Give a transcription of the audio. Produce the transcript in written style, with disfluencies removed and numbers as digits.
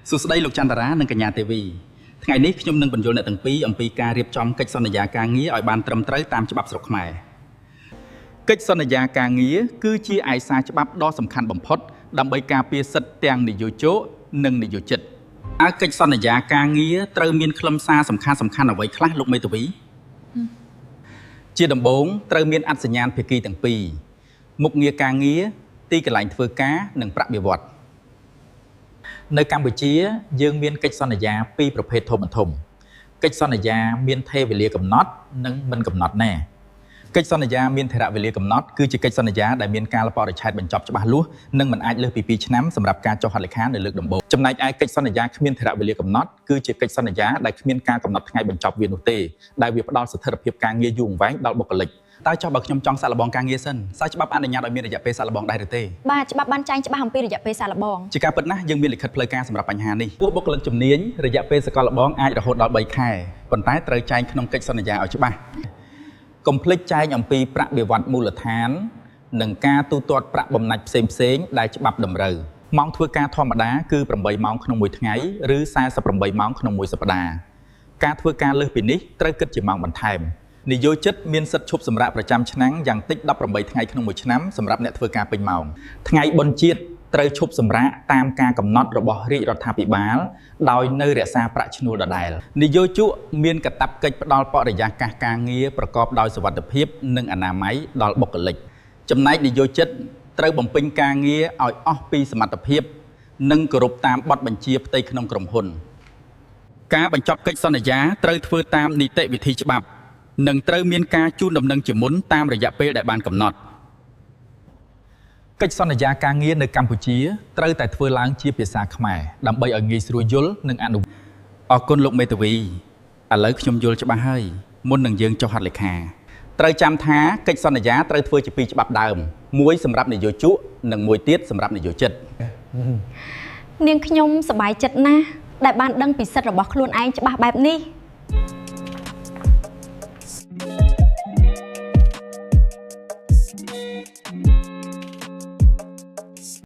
សួស្តីលោកចន្ទរានិងកញ្ញាទេវីថ្ងៃនេះខ្ញុំនឹងបញ្យល់អ្នកទាំងពីរអំពីការរៀបចំកិច្ចសន្យាការងារឲ្យបានត្រឹមត្រូវតាមច្បាប់ស្រុកខ្មែរកិច្ចសន្យាការងារគឺជាឯកសារច្បាប់ដ៏សំខាន់បំផុតដើម្បីការពារសិទ្ធិទាំងនិយោជកនិងនិយោជិតតើកិច្ចសន្យាការងារត្រូវមានខ្លឹមសារសំខាន់សំខាន់អ្វីខ្លះលោកមេធាវីជាដំបូងត្រូវមានអត្តសញ្ញាណភាគីទាំងពីរមុខងារការងារទីកន្លែងធ្វើការនិងប្រាក់បៀវត្ស នៅកម្ពុជាយើងមានកិច្ចសន្យាពីរប្រភេទធំធំកិច្ចសន្យាមានថេរវេលាកំណត់និងមិនកំណត់ណែកិច្ចសន្យាមានថេរវេលាកំណត់គឺជាកិច្ចសន្យាដែលមានកាលបរិច្ឆេទបញ្ចប់ច្បាស់លាស់និងមិនអាចលើសពី2ឆ្នាំសម្រាប់ការចុះហត្ថលេខានៅលើកដំបូងចំណែកឯកិច្ចសន្យាគ្មានថេរវេលាកំណត់គឺជាកិច្ចសន្យាដែលគ្មានការកំណត់ថ្ងៃបញ្ចប់វានោះទេដែលវាផ្ដល់ស្ថិរភាពការងារយូរអង្វែងដល់បុគ្គលិកតើចុះបើខ្ញុំចង់សាកល្បងការងារសិនតើច្បាប់អនុញ្ញាតឲ្យមានរយៈពេលសាកល្បងដែរឬទេ បាទច្បាប់បានចែងច្បាស់អំពីរយៈពេលសាកល្បង ជាការពិតណាស់យើងមានលិខិតផ្លូវការសម្រាប់បញ្ហានេះពួកបុគ្គលិកជំនាញរយៈពេលសកលល្បងអាចរហូតដល់3ខែប៉ុន្តែត្រូវចែងក្នុងកិច្ចសន្យាឲ្យច្បាស់កុំភ្លេចចែងអំពីប្រាក់បៀវត្សមូលដ្ឋាននិងការទូទាត់ប្រាក់បំណាច់ផ្សេងៗដែលច្បាប់តម្រូវម៉ោងធ្វើការធម្មតាគឺ8ម៉ោងក្នុងមួយថ្ងៃឬ48ម៉ោងក្នុងមួយសប្តាហ៍ការធ្វើការលើសពីនេះត្រូវគិតជាម៉ោងបន្ថែមនិយោជិតមានសិទ្ធិឈប់សម្រាកប្រចាំឆ្នាំយ៉ាងតិច18ថ្ងៃក្នុងមួយឆ្នាំសម្រាប់អ្នកធ្វើការពេញម៉ោងថ្ងៃបុណ្យជាតិត្រូវឈប់សម្រាកតាមការកំណត់របស់រាជរដ្ឋាភិបាលដោយនៅរក្សាប្រាក់ឈ្នួលដដែលនិយោជកមានកាតព្វកិច្ចផ្ដល់បរិយាកាសការងារប្រកបដោយសុវត្ថិភាពនិងអនាម័យដល់បុគ្គលិកចំណែកនិយោជិតត្រូវបំពេញការងារឲ្យអស់ពីសមត្ថភាពនិងគោរពតាមបទបញ្ជាផ្ទៃក្នុងក្រុមហ៊ុន ការបញ្ចប់កិច្ចសន្យាត្រូវធ្វើតាមនីតិវិធីច្បាប់និងត្រូវមានការជូនដំណឹងជាមុនតាមរយៈពេលដែលបានកំណត់កិច្ចសន្យាការងារនៅកម្ពុជាត្រូវតែធ្វើឡើងជាភាសាខ្មែរដើម្បីឲ្យងាយស្រួលយល់និងអនុវត្តអរគុណលោកមេធាវីឥឡូវខ្ញុំយល់ច្បាស់ហើយមុននឹងយើងចុះហត្ថលេខាត្រូវចាំថាកិច្ចសន្យាត្រូវធ្វើជាពីរច្បាប់ដើមមួយសម្រាប់និយោជកនិងមួយទៀតសម្រាប់និយោជិត នាងខ្ញុំសប្បាយចិត្តណាស់ដែលបានដឹងពីសិទ្ធិរបស់ខ្លួនឯងច្បាស់បែបនេះ។